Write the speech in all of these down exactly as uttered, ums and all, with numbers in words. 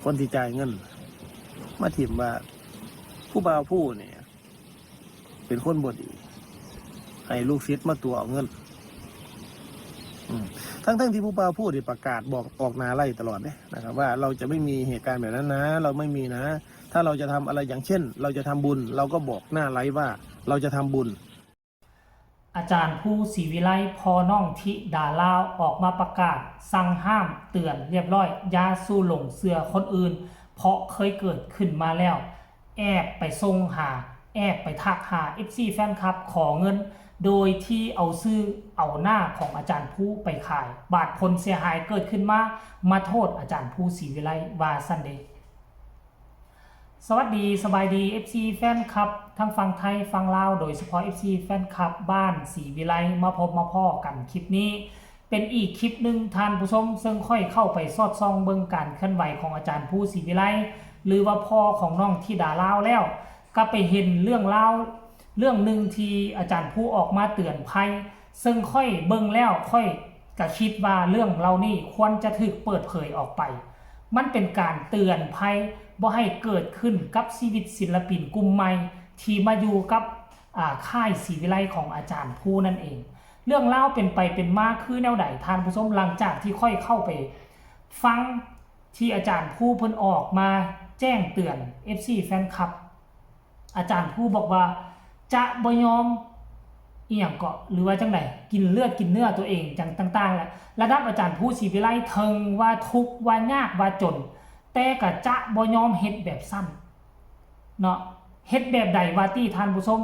คนที่จ่ายเงิน มาถิ่มว่าผู้บ่าวผู้นี่เป็นคนบ่ดี ให้ลูกศิษย์มาตั๋วเอาเงิน อืม ทั้งๆที่ผู้บ่าวผู้นี่ประกาศบอกออกหน้าไลฟ์ตลอดเด้นะครับ ว่าเราจะไม่มีเหตุการณ์แบบนั้นนะ เราไม่มีนะ ถ้าเราจะทำอะไร อย่างเช่น เราจะทำบุญ เราก็บอกหน้าไลฟ์ว่าเราจะทำบุญ อาจารย์ภูศรีวิไล พ่อน้องธิดาลาว ออกมาประกาศสั่งห้ามเตือนเรียบร้อย อย่าสู่หลงเชื่อคนอื่น เพราะเคยเกิดขึ้นมาแล้ว แอบไปส่งหา แอบไปทักหา เอฟซี แฟนคลับขอเงิน โดยที่เอาชื่อเอาหน้าของอาจารย์ภูไปขาย บาดผลเสียหายเกิดขึ้นมา มาโทษอาจารย์ภูศรีวิไลว่าซั่นเด้ สวัสดีสบายดี เอฟซี แฟนคลับ ทั้งฝั่งไทยฝั่งลาว โดยเฉพาะ เอฟซี แฟนคลับบ้านศรีวิไล มาพบมาพ้อกันคลิปนี้ เป็นอีกคลิปหนึ่งท่านผู้ชม ซึ่งข้อยเข้าไปสอดส่องเบิ่งการเคลื่อนไหวของอาจารย์ภูศรีวิไล หรือว่าพ่อของน้องธิดาลาวแล้ว ก็ไปเห็นเรื่องราวเรื่องหนึ่งที่อาจารย์ภูออกมาเตือนภัย ซึ่งข้อยเบิ่งแล้วข้อยก็คิดว่าเรื่องเหล่านี้ควรจะถูกเปิดเผยออกไป มันเป็นการเตือนภัยบ่ให้เกิดขึ้นกับชีวิตศิลปินกลุ่มใหม่ที่มาอยู่กับ อ่า ค่ายศรีวิไลของอาจารย์ภูนั่นเอง เรื่องราวเป็นไปเป็นมาคือแนวใดท่านผู้ชม หลังจากที่ข้อยเข้าไปฟังที่อาจารย์ภูเพิ่นออกมาแจ้งเตือน เอฟซี แฟนคลับ อาจารย์ภูบอกว่าจะบ่ยอมอีหยังเกาะ หรือว่าจังใด กินเลือดกินเนื้อตัวเองจังต่างๆแหละ ระดับอาจารย์ภูศรีวิไลเถิงว่าทุกข์ว่ายากว่าจน แต่ก็จะบ่ยอมเฮ็ดแบบซั่นเนาะ เฮ็ดแบบใดว่าติท่านผู้ชม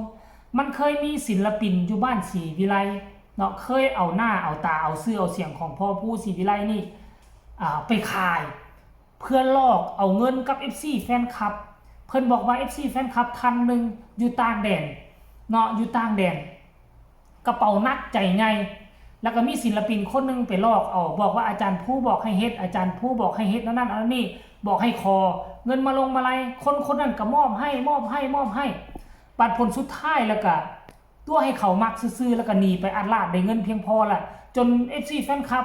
มันเคยมีศิลปินอยู่บ้านศรีวิไลเนาะ เคยเอาหน้าเอาตาเอาชื่อเอาเสียงของพ่อภูศรีวิไลนี่ อ่า ไปขาย เพื่อหลอกเอาเงินกับ เอฟซี แฟนคลับ เพิ่นบอกว่า เอฟซี แฟนคลับท่านหนึ่งอยู่ต่างแดนเนาะ อยู่ต่างแดน กระเป๋าหนักใจใหญ่ แล้วก็มีศิลปินคนหนึ่งไปหลอกเอา บอกว่าอาจารย์ภูบอกให้เฮ็ด อาจารย์ภูบอกให้เฮ็ดนั่นนั่นอันนี้ บอกให้ขอเงินมาลงมาลัย คนคนนั้นก็มอบให้ มอบให้ มอบให้ บาดผลสุดท้ายแล้วก็ตั๋วให้เขามักซื่อๆ แล้วก็หนีไปอัดลาดได้เงินเพียงพอละ จน เอฟซี แฟนคลับ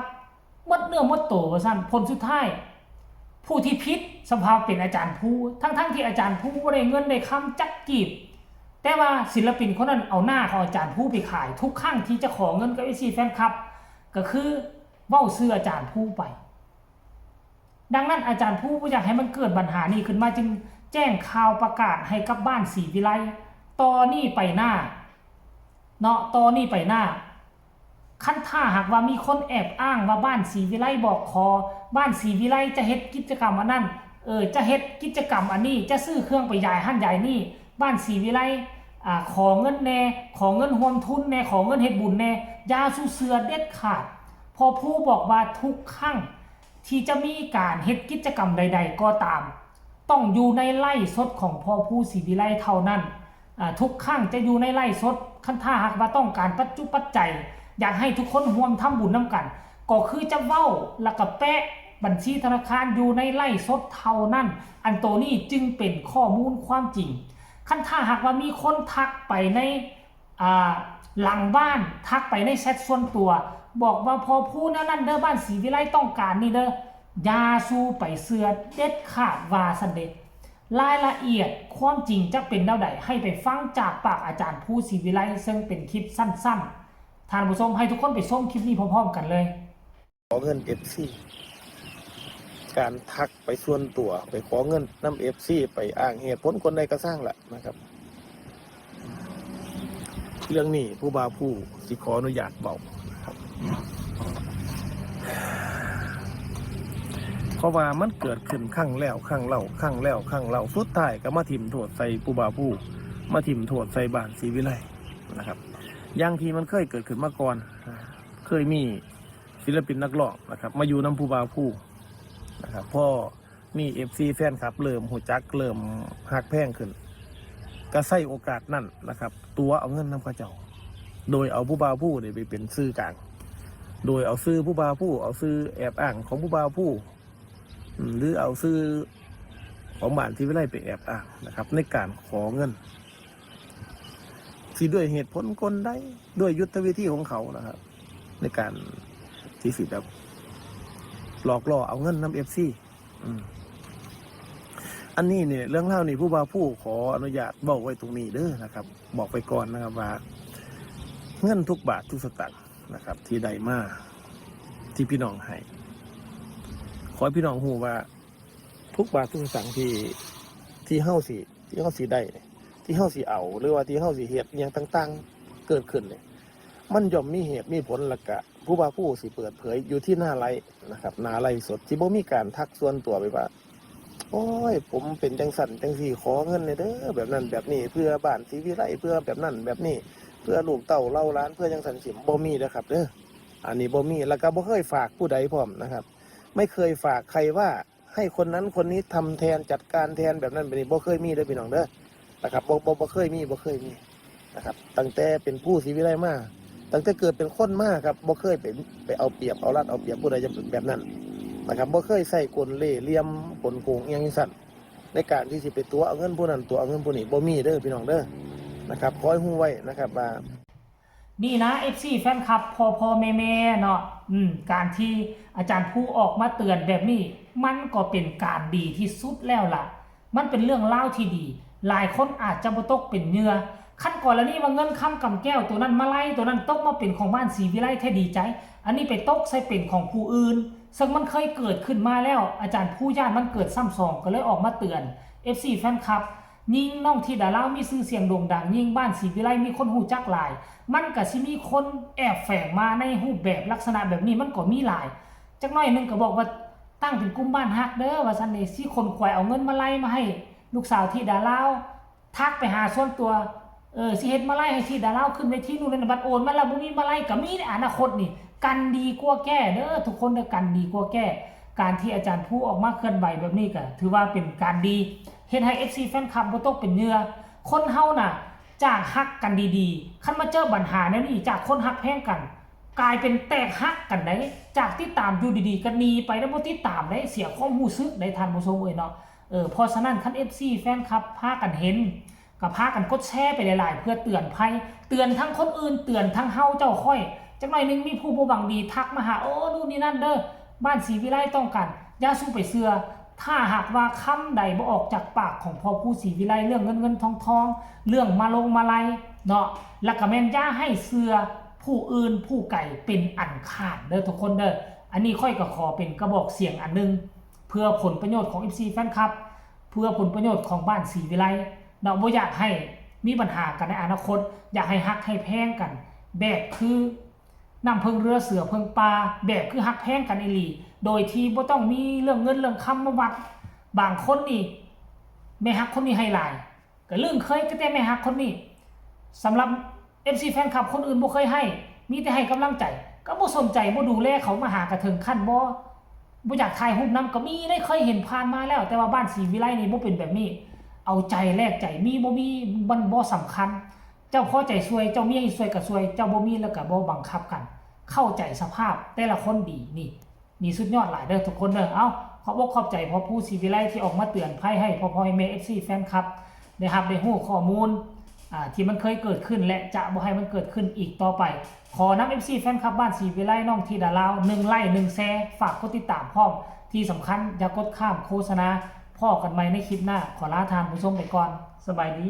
หมดเนื้อหมดตัวว่าซั่น ผลสุดท้าย ผู้ที่ผิดสภาพเป็นอาจารย์ภู ทั้งๆที่อาจารย์ภูบ่ได้เงินได้คำจักกีบ แต่ว่าศิลปินคนนั้นเอาหน้าของอาจารย์ภูไปขาย ทุกครั้งที่จะขอเงินกับ เอฟซี แฟนคลับ ก็คือเว้าชื่ออาจารย์ภูไป ดังนั้นอาจารย์ภูบ่อยากให้มันเกิดปัญหานี้ขึ้นมา จึงแจ้งข่าวประกาศให้กับบ้านศรีวิไล ต่อนี้ไปหน้าเนาะ ต่อนี้ไปหน้า คันถ้าหากว่ามีคนแอบอ้างว่าบ้านศรีวิไลบอกขอ บ้านศรีวิไลจะเฮ็ดกิจกรรมอันนั้น เออ จะเฮ็ดกิจกรรมอันนี้ จะซื้อเครื่องไปยายหั่นยายนี่ บ้านศรีวิไล อ่า ขอเงินแน่ ขอเงินร่วมทุนแน่ ขอเงินเฮ็ดบุญแน่ อย่าสู่เชื่อเด็ดขาด พ่อภูบอกว่าทุกครั้งที่จะมีการเฮ็ดกิจกรรมใดๆก็ตาม ต้องอยู่ในไลฟ์สดของพ่อภูศรีวิไลเท่านั้น อ่า ทุกครั้งจะอยู่ในไลฟ์สด คันถ้าหากว่าต้องการปัจจุปัจจัย อยากให้ทุกคนร่วมทำบุญนำกัน ก็คือจะเว้าแล้วก็แปะบัญชีธนาคารอยู่ในไลฟ์สดเท่านั้น อันโตนี้จึงเป็นข้อมูลความจริง คันถ้าหากว่ามีคนทักไปใน อ่า หลังบ้าน ทักไปในแชทส่วนตัว บอกว่าพ่อภูแนวนั้นเด้อ บ้านศรีวิไลต้องการนี่เด้อ อย่าสู่ไปเชื่อเด็ดขาดว่าซั่นเด้ รายละเอียดความจริงจะเป็นแนวใด ให้ไปฟังจากปากอาจารย์ภูศรีวิไล ซึ่งเป็นคลิปสั้นๆ ท่านผู้ชม ให้ทุกคนไปชมคลิปนี้พร้อมๆกันเลย ขอเงิน เอฟซี การทักไปส่วนตัว ไปขอเงินนำ เอฟซี ไปอ้างเหตุผลคนใดก็ซ่างละนะครับ เรื่องนี้ผู้บ่าวผู้สิขออนุญาตเว้านะครับ เพราะว่ามันเกิดขึ้นครั้งแล้วครั้งเล่า ครั้งแล้วครั้งเล่า สุดท้ายก็มาถิ่มโทษใส่ผู้บ่าวผู้ มาถิ่มโทษใส่บ้านศรีวิไลนะครับ อย่างที่มันเคยเกิดขึ้นมาก่อน เคยมีศิลปินนักร้องนะครับ มาอยู่นำผู้บ่าวผู้นะครับ พอมี เอฟซี แฟนคลับ เริ่มรู้จัก เริ่มฮักแพงขึ้น ก็ใช้โอกาสนั้นนะครับ ตั๋วเอาเงินนำเขาเจ้า โดยเอาผู้บ่าวผู้นี่ไปเป็นสื่อกลาง โดยเอาชื่อผู้บ่าวผู้ เอาชื่อแอบอ้างของผู้บ่าวผู้ อืม หรือเอาชื่อของบ้านศรีวิไลไปแอบอ้างนะครับ ในการขอเงิน สิด้วยเหตุผลกลใด ด้วยยุทธวิธีของเขานะครับ ในการที่สิแบบหลอกล่อเอาเงินนำ เอฟซี อืม อันนี้เนี่ย เรื่องราวนี่ ผู้บ่าวผู้ขออนุญาตบอกไว้ตรงนี้เด้อนะครับ บอกไปก่อนนะครับว่า เงินทุกบาททุกสตางค์นะครับ ที่ได้มา ที่พี่น้องให้ ขอให้พี่น้องรู้ว่า ทุกบาททุกสตางค์ที่ ที่เฮาสิ ที่เฮาสิได้ ที่เฮาสิเอา หรือว่าที่เฮาสิเฮ็ดอหยังต่างๆ เกิดขึ้นเนี่ย มันย่อมมีเหตุมีผล แล้วก็ผู้บ่าวผู้สิเปิดเผยอยู่ที่หน้าไลฟ์นะครับ หน้าไลฟ์สด ที่บ่มีการทักส่วนตัวไปว่า โอ้ย ผมเป็นจังซั่นจังซี่ ขอเงินแหน่เด้อ แบบนั้นแบบนี้ เพื่อบ้านศรีวิไล เพื่อแบบนั้นแบบนี้ เพื่อลูกเต้าเหล่าหลาน เพื่อจังซั่นสิ บ่มีเด้อครับเด้อ อันนี้บ่มี แล้วก็บ่เคยฝากผู้ใดพร้อมนะครับ ไม่เคยฝากใครว่าให้คนนั้นคนนี้ทำแทน จัดการแทน แบบนั้นแบบนี้ บ่เคยมีเด้อพี่น้องเด้อ นะครับ บ่ บ่ บ่เคยมี บ่เคยมีนะครับ ตั้งแต่เป็นผู้ศรีวิไลมา ตั้งแต่เกิดเป็นคนมาครับ บ่เคยไป ไปเอาเปรียบเอารัดเอาเปรียบผู้ใดแบบนั้นนะครับ บ่เคยใส่กลเล่ห์เหลี่ยมกลโกงอิหยังจังซั่น ในการที่สิไปตั๋วเอาเงินผู้นั้นตั๋วเอาเงินผู้นี้ บ่มีเด้อพี่น้องเด้อ นะครับ ขอให้รู้ไว้นะครับว่า นี่นะ เอฟซี แฟนคลับ พ่อพ่อแม่แม่เนาะ อืม การที่อาจารย์ผู้ออกมาเตือนแบบนี้ มันก็เป็นการดีที่สุดแล้วล่ะ มันเป็นเรื่องราวที่ดี หลายคนอาจจะบ่ตกเป็นเหยื่อ คันกรณีว่าเงินคำกำแก้วตัวนั้น มาลัยตัวนั้นตกมาเป็นของบ้านศรีวิไลแท้ดีใจ อันนี้ไปตกใส่เป็นของผู้อื่น ซึ่งมันเคยเกิดขึ้นมาแล้ว อาจารย์ผู้ย้านมันเกิดซ้ำสอง ก็เลยออกมาเตือน เอฟซี แฟนคลับ ยิ่งน้องธิดาลาวมีชื่อเสียงโด่งดัง ยิ่งบ้านศรีวิไลมีคนรู้จักหลาย มันก็สิมีคนแอบแฝงมาในรูปแบบลักษณะแบบนี้ มันก็มีหลาย จักหน่อยหนึ่งก็บอกว่าตั้งเป็นกลุ่มบ้านฮักเด้อ ว่าซั่นนี่ สิขนขวายเอาเงินมาลัยมาให้ลูกสาวธิดาลาว ทักไปหาส่วนตัว เออ สิเฮ็ดมาลัยให้ธิดาลาวขึ้นเวทีนู่นนั่น บัดโอนมาแล้วบ่มีมาลัย ก็มีในอนาคตนี่ กันดีกว่าแก้เด้อ ทุกคนเด้อ กันดีกว่าแก้ การที่อาจารย์ผู้ออกมาเคลื่อนไหวแบบนี้ก็ถือว่าเป็นการดี เฮ็ดให้ เอฟซี แฟนคลับบ่ตกเป็นเหยื่อ คนเฮาน่ะ จากฮักกันดีๆ คันมาเจอปัญหาแนวนี้ จากคนฮักแพงกัน กลายเป็นแตกฮักกันได้ จากติดตามอยู่ดีๆ ก็หนีไปแล้ว บ่ติดตามได้ เสียความรู้สึกได้ ท่านผู้ชมเอ้ยเนาะ เออ เพราะฉะนั้นคัน เอฟซี แฟนคลับพากันเห็น ก็พากันกดแชร์ไปหลายๆ เพื่อเตือนภัย เตือนทั้งคนอื่น เตือนทั้งเฮาเจ้าข้อย จักหน่อยหนึ่งมีผู้บ่หวังดีทักมาหา โอ้ นู่นนี่นั่นเด้อ บ้านศรีวิไลต้องการ อย่าสู้ไปเชื่อ ถ้าหากว่าคำใดบ่ออกจากปากของพ่อผู้ศรีวิไล เรื่องเงินเงินทองทอง เรื่องมาลงมาลัยเนาะ แล้วก็แม่นอย่าให้เชื่อผู้อื่นผู้ไกลเป็นอันขาดเด้อทุกคนเด้อ อันนี้ข้อยก็ขอเป็นกระบอกเสียงอันหนึ่ง เพื่อผลประโยชน์ของ เอฟซี แฟนคลับ เพื่อผลประโยชน์ของบ้านศรีวิไลเนาะ บ่อยากให้มีปัญหากันในอนาคต อยากให้ฮักให้แพงกัน แบบคือน้ำเพิ่งเรือเสือเพิ่งป่า แบบคือฮักแพงกันอีหลี โดยที่บ่ต้องมีเรื่องเงินเรื่องคำมาวัด บางคนนี่ แม่ฮักคนนี้ให้หลาย ก็ลืมเคยก็แต่แม่ฮักคนนี้ สำหรับ เอฟซี แฟนคลับคนอื่นบ่เคยให้ มีแต่ให้กำลังใจ ก็บ่สนใจบ่ดูแลเขามาหากระเถิงขั้นบ่ บ่อยากถ่ายรูปนำก็มี ได้เคยเห็นผ่านมาแล้ว แต่ว่าบ้านศรีวิไลนี่บ่เป็นแบบนี้ เอาใจแลกใจ มีบ่มีมันบ่สำคัญ เจ้าพอใจช่วย เจ้ามีให้ช่วยก็ช่วย เจ้าบ่มีแล้วก็บ่บังคับกัน เข้าใจสภาพแต่ละคนดีนี่ นี่สุดยอดหลายเด้อทุกคนเด้อ เอ้า ขอบอกขอบใจพ่อผู้ศรีวิไลที่ออกมาเตือนภัยให้พ่อพ่อแม่ เอฟซี แฟนคลับ ได้รับได้รู้ข้อมูล อ่า ที่มันเคยเกิดขึ้นและจะบ่ให้มันเกิดขึ้นอีกต่อไป ขอนำ เอฟซี แฟนคลับบ้านศรีวิไล น้องธิดาลาว หนึ่งไลค์ หนึ่งแชร์ ฝากกดติดตามพร้อม ที่สำคัญอย่ากดข้ามโฆษณา พ้อกันใหม่ในคลิปหน้า ขอลาท่านผู้ชมไปก่อน สบายดี